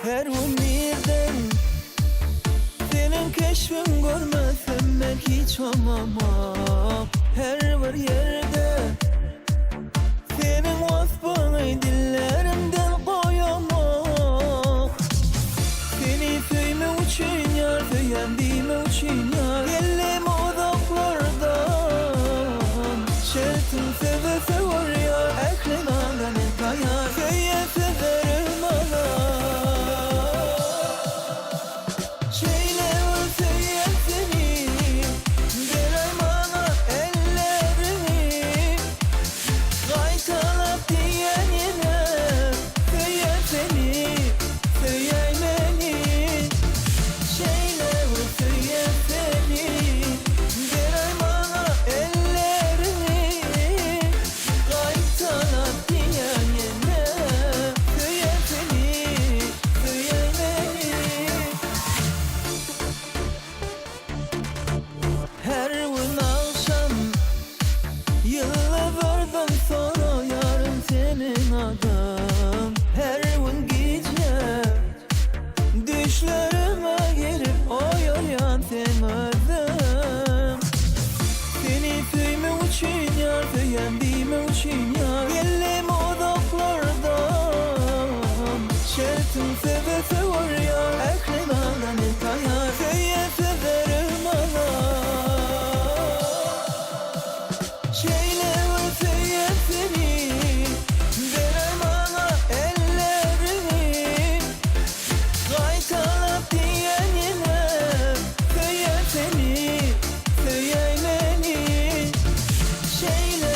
Her gün irden Seniň keşbiň görmesem men hiç oňamok Her bir ýerde Seniň waspyňy dillerimden goýamok Seni söýmek üçin ýar söýýän diýmek üçin ýar Geldim uzaklardan Şertim söze sögürýär Ähli zada men taýar Söýýän sözlerim maňa Şeýle bir söýýän seni Beräý maňa elleriňi Gaýtalap diýýän ýene Söýýän seni Söýäý meni Şeýle bir söýýän seni Beräý maňa elleriňi Gaýtalap diýýän ýene Söýýän seni Söýäý meni Her gün agşam Ýyldyzlardan soraýaryn seniň adyň Her gün gije Düşlerime girip oýarýan seň özüň Seni söýmek üçin ýar söýýän diýmek üçin ýar Geldim uzaklardan Şertim söze sögürýär Ähli zada men taýar Söýýän sözlerim maňa Şeýle bir söýýän seni Beräý maňa elleriňi Gaýtalap diýýän ýene Söýýän seni, söýäý meni Şeýle.